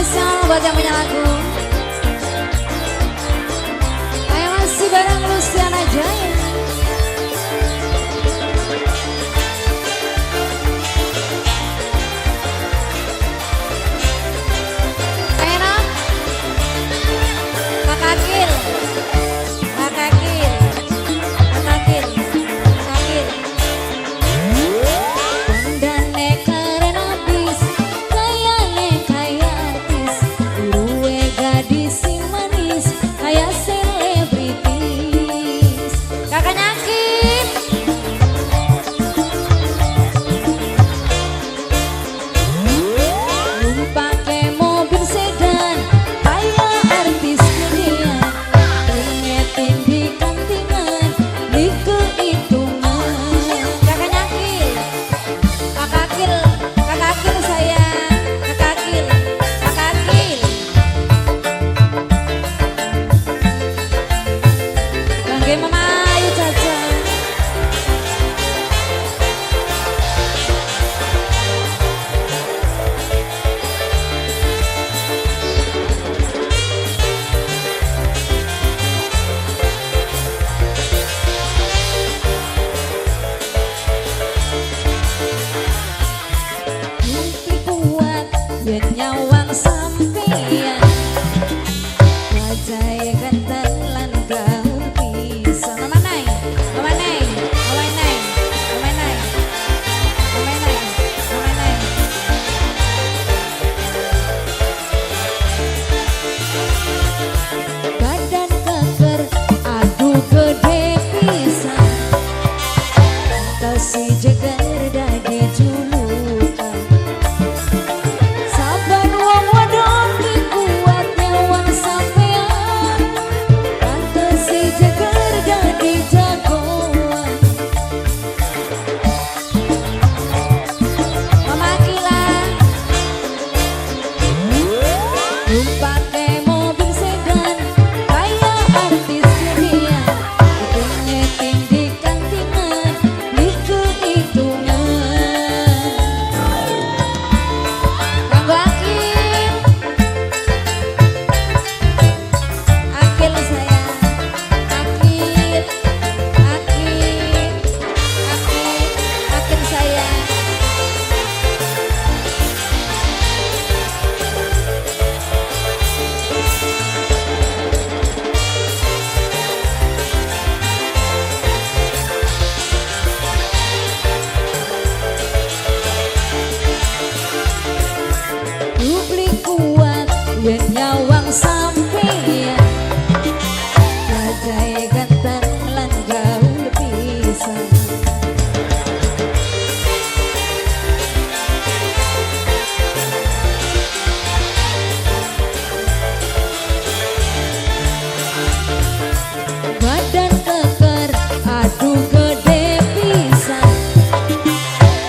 spesial buat yang punya lagu. Ayo masih bareng Lusiana Jaya. Enak. Kakak Akil. Kakak Akil. Kakak Akil. Kakak Akil. Dandane keren abis, kayane kaya artis, luwe gadis sing manis, kaya selebritis. Kakaknya Akil. Numpake mobil sedan, kaya artis gedean, ngetin di kantingan, di kehitungan. Kakaknya Akil. Kakak Akil, Kakak Akil sayang, Kakak Akil, Kakak Akil. Kangge Mama Ayu Caca. Mimpi kuat yen nyawang sampeyan, wajahe ganteng lan gaul pisan. Mama Nai, Mama Nai, Mama Nai, Mama Nai, Mama Nai, Mama Nai. Badan keker, aduh gede pisan, si jeger dadi julukan. Saban wong wadon ki kuat nyawang sampean, pantes si jeger dadi jagoan. Mama Akila. Numpake mobil sedan, kaya artis gedean, ngeting di kantingan, di kehitungan. Kanggo Akil, Akil sayang, Akil, Akil, Akil, Akil sayang. Publik kuat yen nyawang sampeyan, wajahe ganteng lan gaul pisan. Badan keker, aduh gede pisan,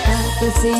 pantes si